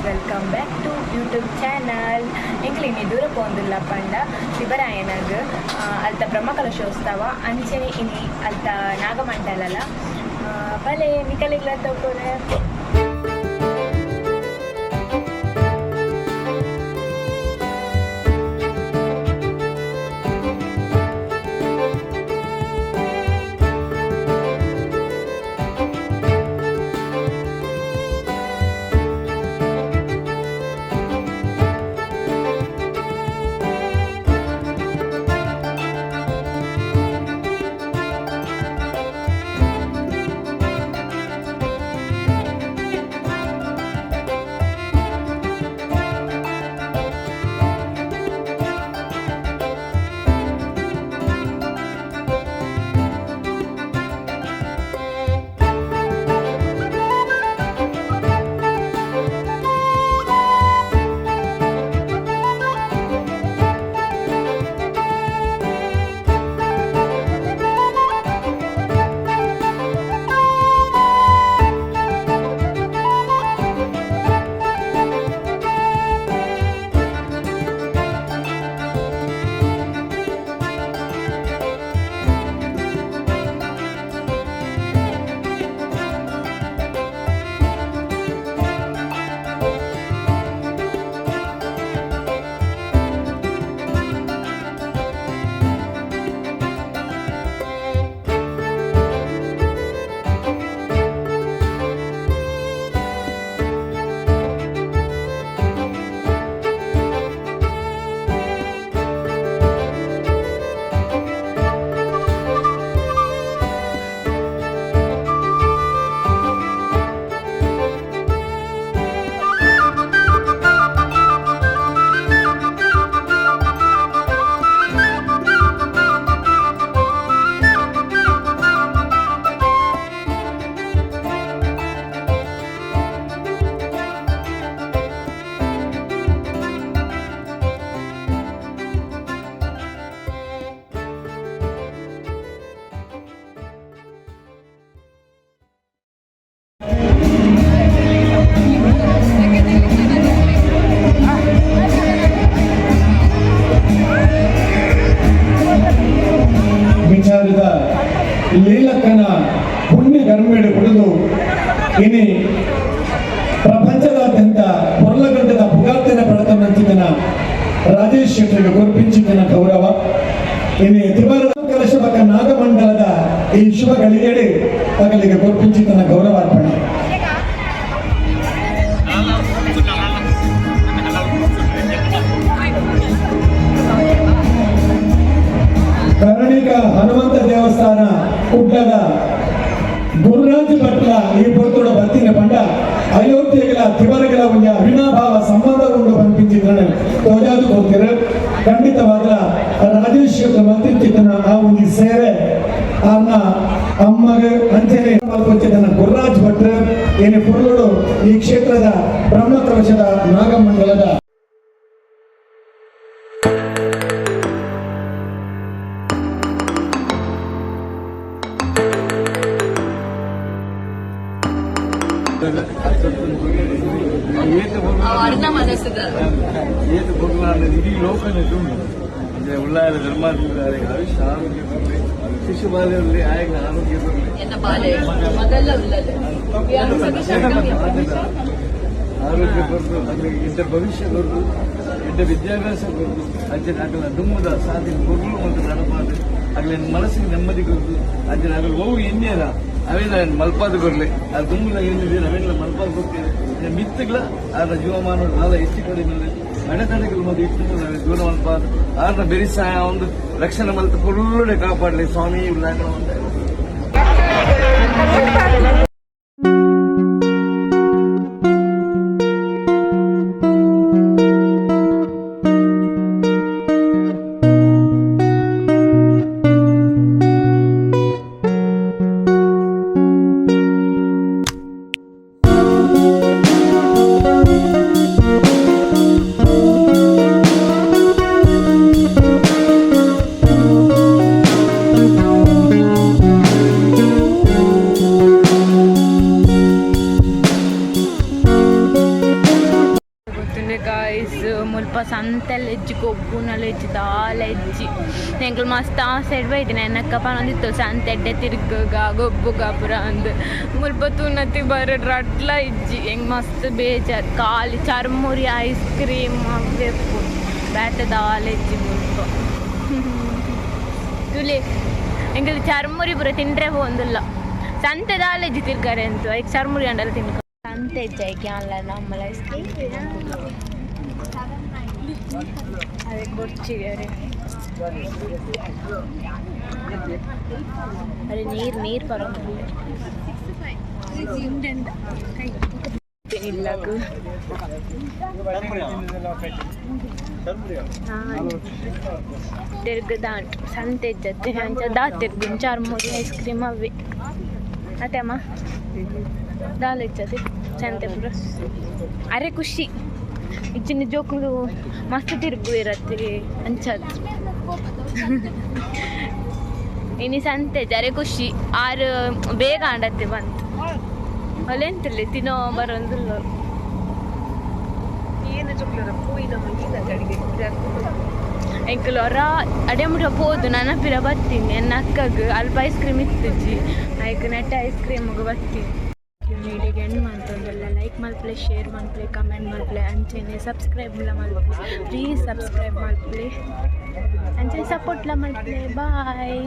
Welcome back to YouTube channel. ಎಂಕ್ಲು ಇನಿ ದೂರ ಪೋಂದುಲ್ಲ ಪಂಡ ಶಿವರಾಯನಗ್ ಅಲ್ತ ಬ್ರಹ್ಮಕಲಶೋತ್ಸವ ಅಂಚನೆ ಇನಿ ಅಲ್ತ ನಾಗಮಂಡಲಲ ಬಲೆ ನಿಕಲೆಗ್ಲ ತೋಪುರೆ. ವಿಚಾರದ ಲೀಲಕ್ಕನ ಪುಣ್ಯ ಗರ್ಮೇಡು ಕುಡಿದು ಇನಿ ಪ್ರಪಂಚದಾದ್ಯಂತ ಪೊರ್ಲಗಡ್ಡದ ಪುಗಾರ್ತೆನ ಪಡೆತನಂಚಿತನ ರಾಜೇಶ್ ಶೆಟ್ಟರಿಗೆ ಗುರುಪಿಂಚಿತನ ಗೌರವ. ಇನಿ ತಿಬರದ ಕಲಶಬಕ ನಾಗಮಂಡಲದ ಈ ಶುಭ ಗಳಿಗೆಡೆ ತಗಲಿಗೆ ಗುರುಪಿಂಚಿತನ ಗೌರವಾರ್ಪಣೆ. ಕರಣಿಕ ಹನುಮಂತ ದೇವಸ್ಥಾನ ಕುಡ್ಲದ ಗುರುರಾಜ ಭಟ್ಲ ಈ ಪೊರ್ತುಡ ಬತ್ತಿನ ಪಂಡ ಅಯೋಧ್ಯೆಗಳ ತಿವರಗಳ ಒಂದು ಅವಿನಾಭಾವ ಸಂಬಂಧ ಉಂಡು ಪನ್ಪಿಂಚಿತ್ರನೆ ತೋಜಾದು ಕೊಡ್ತೀರ. ಖಂಡಿತವಾದ ರಾಜೇಶ್ ಮಲ್ತಿಂಚಿತನ ಆ ಒಂದು ಸೇವೆ ಅನ್ನ ಅಮ್ಮಗ ಅಂಚನೆ ಮಲ್ಪೊಂಚಿತನ ಗುರುರಾಜ್ ಭಟ್ರು ಏನೇ ಪುರ್ಲುಡು ಈ ಕ್ಷೇತ್ರದ ಬ್ರಹ್ಮಕಲಶದ ನಾಗಮಂಡಲದ. ಅರ್ಣ ಮನಸ್ಸುದ. ಏತು ಭಗವಾನ್ ಇಡೀ ಲೋಕನೇ ತುಂಡು ಅಂದ್ರೆ ಉಳ್ಳಾಯ ಧರ್ಮಾಧಿಕಾರಿ ಆಯುಷ್ಯ ಆರೋಗ್ಯ ಬರಲಿ, ಶಿಶು ಬಾಲ್ಯದಲ್ಲಿ ಆಯಗಳ ಆರೋಗ್ಯ ಬರಲಿ. ಎನ್ನ ಬಾಲೆ ಮೊದಲ ಉಲ್ಲದೆ. ಆರೋಗ್ಯ ಕೊರದು, ನಮಗೆ ಇಂಥ ಭವಿಷ್ಯ ಕೊರದು, ಇಂಥ ವಿದ್ಯಾಭ್ಯಾಸ ಕೊರದು, ಅಂಚನೆ ಆಗಲ ದುಮ್ಮದ ಸಾಧನೆ ಕೊರಲು ಮತ್ತು ನಡಪಾದ ಆಗಲಿ ಮನಸ್ಸಿಗೆ ನೆಮ್ಮದಿ ಕೊರದು, ಅಂಚನೆ ಆಗಲು ಹೋಗು ಎಣ್ಣೆರ ಅವೆಲ್ಲ ಮಲ್ಪಾದ ಕೊರ್ಲಿ. ಆ ದುಮ್ಮದ ಏನಿದೆ ಅವೆಲ್ಲ ಮಲ್ಪಾದ ಕೊಡ್ತೇವೆ. ಮಿತ್ತುಗಳ ಆದ ಜೀವಮಾನ ನಾಲ ಹೆಚ್ಚು ಕಡಿಮೆ ಅಡೆತಡೆಗಳು ಮತ್ತು ಇಟ್ಟು ನಾವೇ ದೂರ ಮಲ್ಪಾದ ಆರ್ನ ಬೆರಿಸಾಯ ಒಂದು ರಕ್ಷಣೆ ಮಲ್ತ ಪುರುಡೆ ಕಾಪಾಡಲಿ ಸ್ವಾಮಿ ಉಲ್ಲಾಂಗಣ ಅಂತ. ಸಂತೆಲ್ಲ ಇಜ್ಜಿ, ಗೊಬ್ಬುನಲ ಇಜ್ಜಿ, ದಾಲ ಇಜ್ಜಿ. ಎಂಕ್ಲು ಮಸ್ತ್ ಆಸೆ ಬೈದಿನ ಎನ್ನಕ್ಕ ಪನೊಂದಿತ್ತು ಸಂತೆ ಎಡ್ಡೆ ತಿರ್ಗುಗ ಗೊಬ್ಬುಗ ಪುರ ಅಂದ್. ಮುಲ್ಪ ತೂನತಿ ಬರಡ್ ರಡ್ಲ ಇಜ್ಜಿ. ಎಂಕ್ ಮಸ್ತ್ ಬೇಜಾರ್. ಖಾಲಿ ಚರ್ಮುರಿ ಐಸ್ ಕ್ರೀಮ್ ಅವ್ವೆ ಬೇತೆ ದಾಲ ಇಜ್ಜಿ ಮುಲ್ಪ. ತುಲೆ ಎಂಕಲ್ ಚರ್ಮುರಿ ಪೂರ ತಿಂಡ್ರೆ ಪೋಂದುಲ್ಲ. ಸಂತೆ ದಾಲ ಇಜ್ಜಿ ತಿರ್ಗಾರೆ ಅಂತು ಐಕ್ ಚರ್ಮುರಿ ಅಂಡಲ ತಿನ್ಕ. ಸಂತೆ ಇಜ್ಜಿ ಐಕ್ ಅಲ್ಲ ನಮ್ಮಲ ಐಸ್ ಕ್ರೀಮ್ ಅದೇ ಬೊರ್ಚಿ. ಅರೆ ಅರೆ ನೀರು ನೀರು ಬರೋದು ಇಲ್ಲಗು. ತಿರ್ಗದಾಂಟ್ ಸಂತೆ ಜೊತೆ ಅಂಚ ದಾ ತಿರ್ಗುನ್ ಚರ್ಮುರಿ ಐಸ್ ಕ್ರೀಮ್ ಅವೆ ಅತ್ತಮ್ಮ ದಾಲ ಇಚ್ಚದೆ ಸಂತೆ ಪೂರ. ಅರೆ ಖುಷಿ ಇಚ್ಚಿನ ಜೋಕುಲು ಮಸ್ತ್ ತಿರುಗು ಇರತ್ತೆ ಅಂಚದ್. ಇನಿ ಸಂತೆ ಜರೆ ಖುಷಿ ಆರು ಬೇಗ ಆಂಡತ್ತೆ ಬಂತು ಅಲ್ಲೆಂತಿಲ್ಲ ತಿನ್ನೋ ಬರೋಂದಿಲ್ಲ. ಎಂಕುಲು ಹೊರ ಅಡೆ ಮುಟ ಪೋದು ನನ್ನ ಪಿರ ಬತ್ತೀನಿ. ಎನ್ನ ಅಕ್ಕಗ್ ಅಲ್ಪ ಐಸ್ ಕ್ರೀಮ್ ಇತ್ತುಜಿ, ಐಕ್ ನೆಟ್ಟ ಐಸ್ ಕ್ರೀಮ್ಗೆ ಬತ್ತೀನಿ. ವಿಡಿಯೋಗೆ ಎಂಡ್ ಮಂತೊಂದುಲ್ಲ. ಲೈಕ್ ಮಲ್ಪಲೆ, ಶೇರ್ ಮಲ್ಪಲೆ, ಕಮೆಂಟ್ ಮಲ್ಪಲೆ, ಅಂಚೆನೆ ಸಬ್ಸ್ಕ್ರೈಬ್ ಮಲ್ಪಲೆ. ಪ್ಲೀಸ್ ಸಬ್ಸ್ಕ್ರೈಬ್ ಮಲ್ಪಲೆ, ಅಂಚನೆ ಸಪೋರ್ಟ್ಲ ಮಲ್ಪಲೆ. ಬಾಯ್.